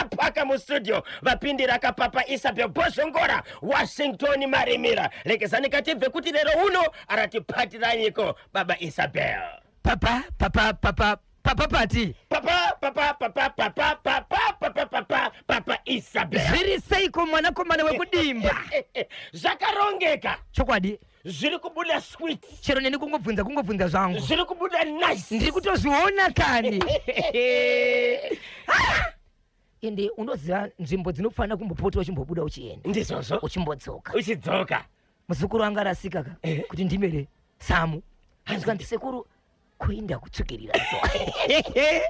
Vapaka mustudio vapindira kapapa Isabel Bhozhongora Washington Marimira. Rekezani katibve kuti lero uno aratipatiranyiko baba Isabel. Papa, papa, papa, papa pati. Papa, papa, papa, papa, papa, papa, papa, papa Isabel. Zviri seiko mwanakomana wekudimba? Zvakarongeka. Chokwadi. Zviri kubuda sweet. Chero neni kungobvunza kungobvunza zvangu. Zviri kubuda nice. Ndiri kutozviona kani. Ende unoziva nzvimbo dzinofanira kumbopota uchimbobuda uchienda. Ndizvozvo. Uchimbodzoka. Uchidzoka. Muzukuru anga arasika ka Eh. kuti ndimere Samu. Zvikanzi sekuru kuinda kutsvukirira so.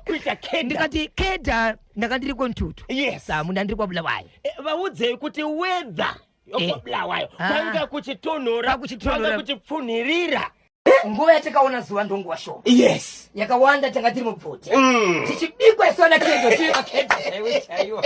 Kuita keda. Ndikati keda ndanga ndiri kontutu. Yes. Samu ndandiri kwaBulawayo. Eh, vaudzei kuti weather yokwabulawayo Ah. kwanga kuchitonhora Kwakuchitonhora. kwanga kuchipfunhirira. Nguva yatakaona zuva ndonguva shoma. Yes. Yakawanda tanga tiri mubvute. Tichibikwa isu ana kedo tiri makedo chaiwo chaiwo.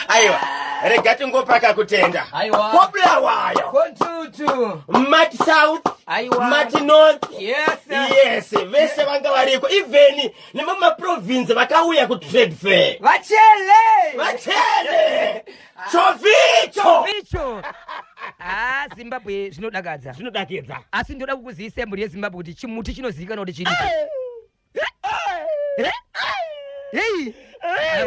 Aiwa, rega tingopaka kutenda. Aiwa. Kwabulawayo. Kontutu. Mati South. Aiwa. Mati North. Yes. Yes, vese vanga variko even nemumaprovince vakauya kutrade fair. Vachele. Vachele. Chovicho. Chovicho. Ah, Zimbabwe zvinodakadza. Zvinodakidza. Asi ndoda kukuzivisa mhuri yeZimbabwe kuti chimuti chinozivikanwa kuti chiripo. Hey!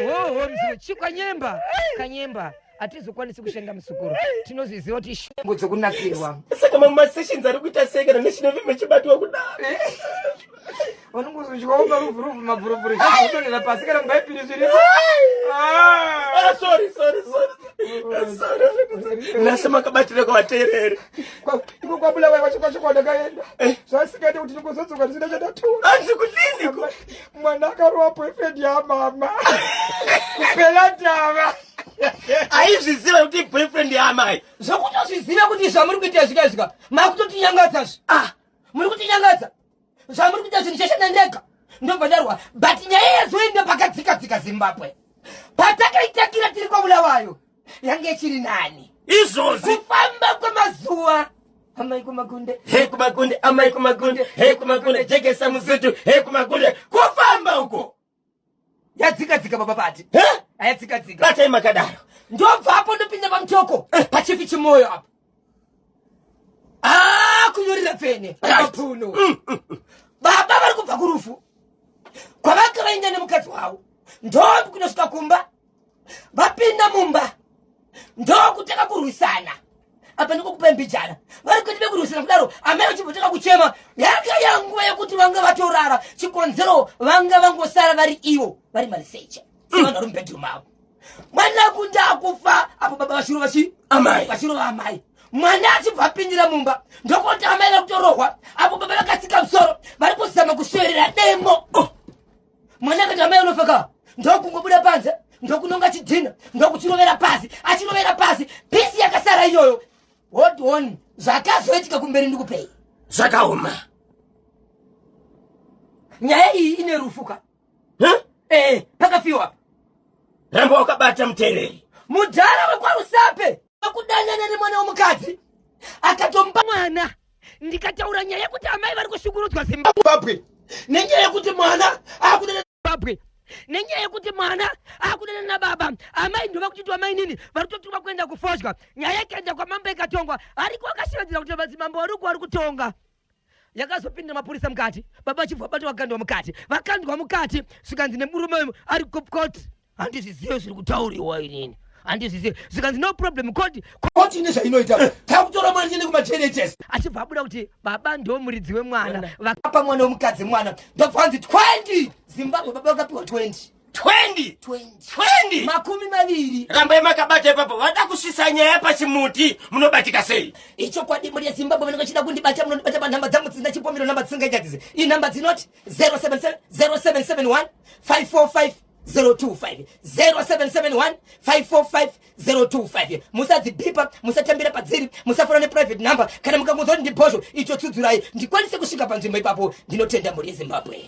Hoho mzukuru, chikwanyemba, kanyemba. Hatizokwanisi kushanda muzukuru. Tinozviziva kuti shengo dzokunakirwa. Saka mamwe masessions ari kuita sei kana National FM ichibatwa kudaro? Vanongozodyawo maruvhuruvu mabvurubvuru zvidonhera pasi kana mubhaibheri zvirimo. Ah, sorry, sorry, sorry. Sorry. Nhasi makabatira kuvateereri. Iko kwaBulawayo kwacho kwacho kwandakaenda. Zvasingaite kuti ndingozodzoka ndisina chandatora. Hanzi kudini ko? Mwana akarova boyfriend yamama. Kupera ndava. Aizviziva kuti boyfriend yaamai. Zvokutozviziva kuti zvamuri kuita zvika zvika. Makutotinyangadza zve. Ah, muri kutinyangadza. Zvamuri kuita zvinhu cheshanda ndega. Ndobva ndarwa. But nyaya yazoenda pakadzika dzika Zimbabwe. Patakaitakira tiri kwaBulawayo yange ichiri nani. Izvozvi. Kufamba kwemazuva amai kumagunde. He kumagunde, amai kumagunde, he kumagunde, jekesa muzitu, he kumagunde. Kufamba uko. Yadzika dzika baba pati. He? Ayadzika dzika. Batai makadaro. Ndobva apo ndopinda pamutoko pachifi chimoyo apo. Ah, kunyorera pfene pamaphuno. Baba vari kubva kurufu kwavanga vaenda nemukadzi wavo ndopi kunosvika kumba vapinda mumba ndokutanga kurwisana apa ndikokupa mbijana vari kuita vekurwisana kudaro amai vachimbotanga kuchema yanga yanguva yekuti vanga vatorara chikonzero vanga vangosara vari ivo vari marisecha sevanhu vari mubedroom avo mwana kunda akufa apo baba vachirova chi Amai. vachirova amai mwana achibva apindira mumba ndokuti amai vari kutorohwa apo baba vakatsika musoro vari kuzama kusverera demo. Oh. Mwana akati amai unofaka ndokungobuda panze ndokunonga chidhina ndokuchirovera pasi achirovera pasi pisi yakasara iyoyo. Hold on, zvakazoitika kumberi ndikupei. Zvakaoma. Nyaya iyi ine rufu ka. Huh? Eh, pakafiwa apa. Ramba wakabata mutereri. Mudhara wekwaRusape wekudanana nemwana womukadzi akatomupa mwana. Ndikataura nyaya yekuti amai vari kushungurudzwa Zimbabwe nenyaya yekuti mwana akudana Zimbabwe nenyaya yekuti mwana akudana nababa, amai ndova kuchitwa mainini vari kutotumwa kuenda kufodya. Nyaya ikaenda kwamambo ikatongwa, ariko akashevedzera kuti madzimambo ariko vari kutonga. Yakazopinda mapurisa mukati, baba vachibva vabatwa vakandwa mukati, vakandwa mukati zvikanzi nemurume uyu ari kukoti handizvizive zviri kutauriwa inini handizvizive. Zvikanzi no problem, koti koti ine zvainoita, takutora mwana tiende kumaJNHS. Achibva abuda kuti baba ndo muridzi wemwana, vakapa mwana wemukadzi mwana, ndobva hanzi 20 Zimbabwe, baba vakapiwa 20. 20. 20. 20. 20. Rambai makabata ipapo, vada kusvisa nyaya pachimuti, munobatika sei? Ichokwadi mhuri yeZimbabwe, vanenge vachida kundibata munondibata panhamba dzangu dzisina chipomero, nhamba dzisingaita iyi nhamba dzinoti 077 0771 545 025, 0771 545 025. Musadzibhipa, musatambira padziri, musafona neprivate number. Kana mukangonzwa kuti ndibhozho, icho tsudzurai ndikwanise kusvika panzvimbo ipapo. Ndinotenda mhuri yeZimbabwe.